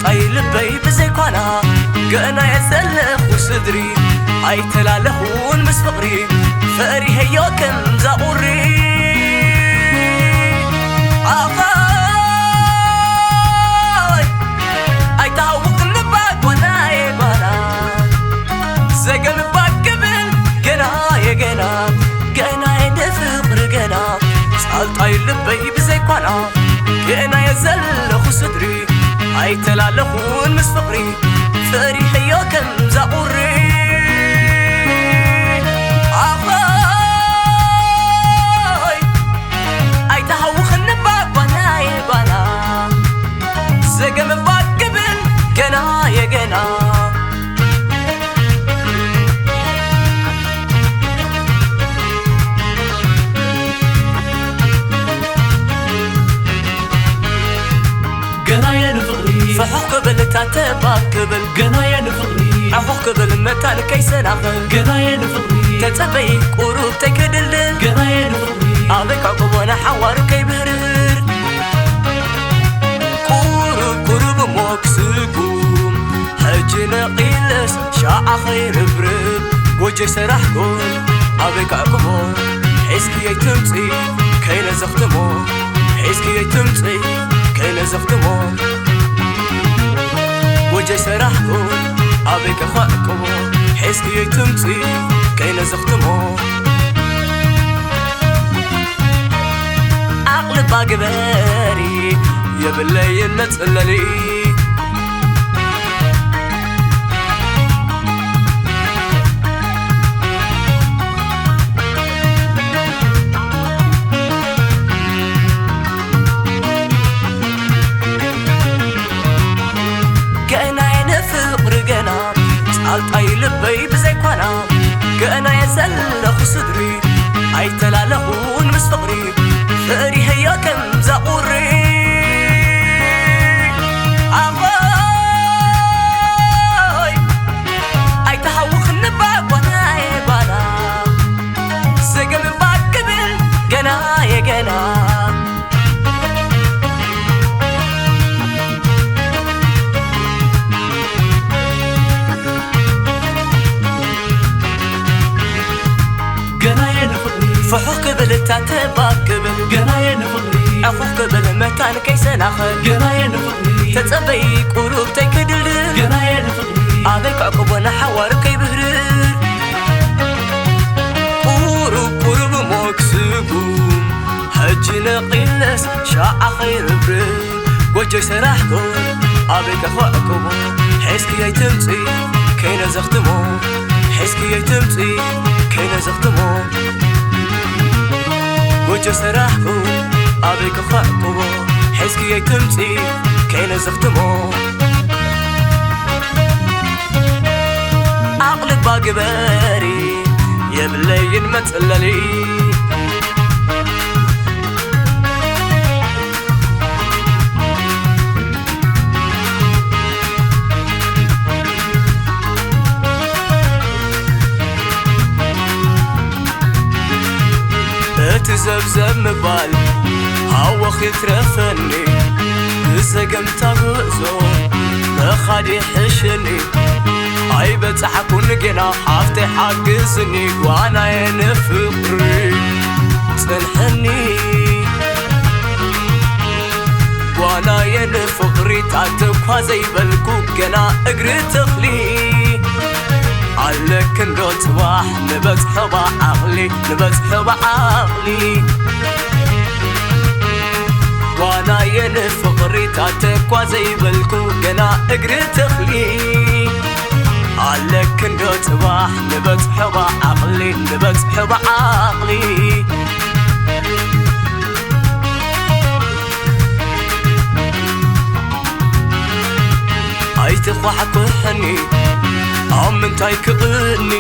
ኣይ ልበይ ብዘይኳና ገና የዘለኹ ስድሪ ኣይተላለኹን ምስ ፍቕሪ ፈሪሀዮ ከምዛ ቁሪ ኣኸይ ኣይተሃውኽኒ ባጎናየ ባና ዘገም ባክብል ገና የገና ገና የንፍቕሪ ገና ሳልጣይ ልበይ ብዘይኳና ገና የዘለኹ ስድሪ ኣይተላለኹን ምስ ፍቕሪ ፈሪሐዮ ከምዛ ቁሪ ኣኸይ ኣይተሃውኽኒ ባጓናየ ባና ዘገም ባክብል ገና የገና ገናየ ንፍቕሪ ፍሑኽ ክብል ታተባብ ክብል ገናየ ንፍቕሪ ዕኹኽ ክብል መታን ከይሰናኽል ገናየ ንፍቕሪ ተጸበይ ቁሩብ ተይክድልድል ገናየ ንፍቕሪ ኣበይ ከዕቁቦ ንሓዋሩ ከይብህርር ቁሩብ ቁሩብ እሞ ክስጉም ሕጂ ነቒለስ ሻዓ ኸይርብርብ ጎጆ ሰራሕ ጎል ኣበይ ከዕቁቦ ሒዝክየይ ትምጺ ከይነዘኽትሞ ሒዝክየይ ትምጺ ከይነዘኽትሞ ጎጆ ሰራሕ ጎል ኣበይ ከዕቁቦ ሒዝክየይ ትምጺ ከይነዘኽትሞ ዓቕልባ ግበሪ የብለይን መጽለሊ ገናየ ንፍቕሪ ገና ጻልጣይ ልበይ ብዘይኳና ገናየ ዘለኹ ስድሪ ኣይተላለኹን ምስ ፍቕሪ ፈሪሀዮ ከምዛ ቁሪ ኣኾይ ኣይተሃውኽኒ ባጓናየ ባና ዘገም ባክብል ገናየ ገና ገናየ ንፍቕሪ ፍሑኽ ክብል እታ ተባብ ክብል ገናየ ንፍቕሪ ዕኹኽ ክብል መታን ከይሰናኸል ገናየ ንፍቕሪ ተጸበይ ቁሩብ ተይክድልድል ገናየ ንፍቕሪ ኣበይ ከዕቅቦ ንሓዋሩ ከይብህርር ቁሩብ ቁሩብ እሞ ክስጉም ሕጂ ነቒለስ ሻዓ ኸይርብርብ ጎጆይ ሰራሕኩ ኣበይ ከኸዕቅቦ ሒዝክየይ ትምጺ ከይነዘኽትሞ ሒዝክየይ ትምጺ ከይነዘኽትሞ ጎጆ ሰራሕኩ ኣበይ ከኸዕቅቦ ሒዝክየይ ትምጺ ከይነዘኽትሞ ዓቕልባ ግበሪ የብለይን መጽለሊ እቲ ዘብዘብ ምባል ሃወኽ ይትረፈኒ ብዘገምታ ጉዕዞ ምኻድ ይሕሸኒ ኣይበጻሕኩን ጌና ሓፍተይ ሓግዝኒ ጓናየ ንፍቕሪ ጽንሐኒ ጓናየ ንፍቕሪ ታት እኳ ዘይበልኩ ገና እግሪ ተኽሊ ኣለክንዶ ጽባሕ ንበጽሖ ብዓቕሊ ንበጽሖ ብዓቕሊ ጓናየ ንፍቕሪ ታት እኳ ዘይበልኩ ገና እግሪ ተኽሊ ኣለክንዶ ጽባሕ ንበጽሖ ብዓቕሊ ንበጽሖ ብዓቕሊ ኣይትኳሕኩሕኒ ኣብ ምንታይ ክቕኒ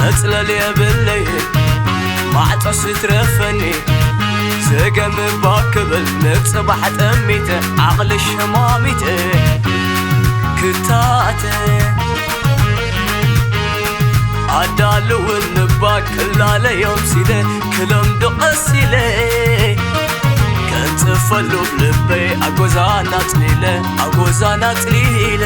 መጽለል የብለይ ማዕጾ ስትረፈኒ ስገም እባ ክብል ንጽባሕ ጠሚተ ዓቕሊ ሸማሚተ ክታተ ኣዳልውን እባ ክላለዮም ሲለ ክለምዶ ቀሲለ ከምጽ እፈሉብ ልበይ ኣጎዛና ጽሊለ ኣጎዛና ጽሊለ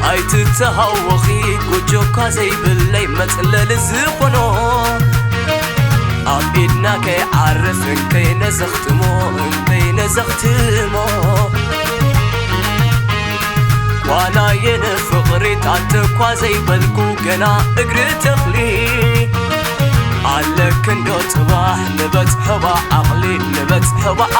ኣይትተሃወኺ ጎጆካ ዘይብለይ መጽለሊ ዝኾኖ ኣብ ኢድና ከይዓርፍ እንከይነዘኽትሞ እንከይነዘኽትሞ ዋናየን ፍቕሪ ታተኳ ዘይበልኩ ገና እግሪ ተኽሊ ኣለክንዶ ጽባሕ ንበጽሖ ብዓቕሊ ንበጽሖ ብዓ